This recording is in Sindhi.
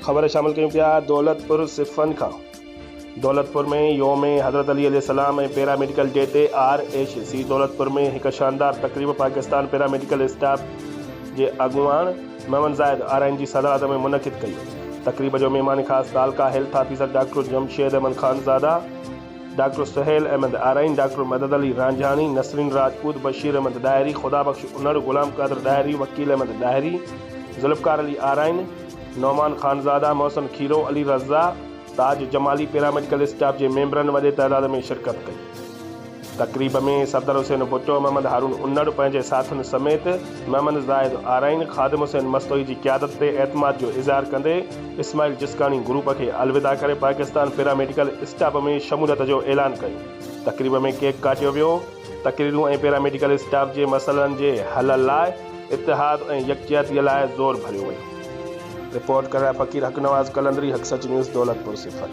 خبر شامل ڪيون پيا دولتپور صفن کان. دولتپور ۾ يوم حضرت علي عليه السلام ۽ پيرا ميڊيڪل ڊي تي آر ايڇ سي دولتپور ۾ هڪ شاندار تقريب پاڪستان پيرا ميڊيڪل اسٽاف جي اڳواڻ محمد زاهد آرائين جي صدارت ۾ منعقد ڪئي وئي. تقريب جو مهمان خاص تعلقه health officer doctor Jamshed Ahmed Khanzada, doctor Sohail Ahmed Arain, doctor Madad Ali Ranjhani, Nasreen Rajput, Bashir Ahmed Dahri, Khuda Bakhsh Unar, Ghulam Qadir Dahri, Wakeel Ahmed Dahri, Zulfiqar Ali Arain, Noman Khanzada, Mohsin Khero, Ali Raza, Taj Jamali paramedical staff جي ميمبرن وڏي تعداد ۾ شرڪت ڪئي. تقريب ۾ صفدر حسين ڀٽو، محمد هارون انڙ پنهنجي ساٿين سميت محمد زاهد آرائين، خادم حسين مستوئي جي قيادت تي اعتماد جو اظهار ڪندي اسماعيل جسڪاڻي گروپ کي الوداع ڪري پاڪستان پيرا ميڊيڪل اسٽاف ۾ شموليت جو اعلان ڪيو. تقريب ۾ ڪيڪ ڪاٽيو ويو، تقريرون ۽ پيرا ميڊيڪل اسٽاف جي مسئلن جي حل لاء اتحاد ۽ يڪجهتي لاء زور ڀريو ويو. رپورٽ ڪرڻ فقير حق نواز قلندري، حق سچ نيوز، دولتپور صفن.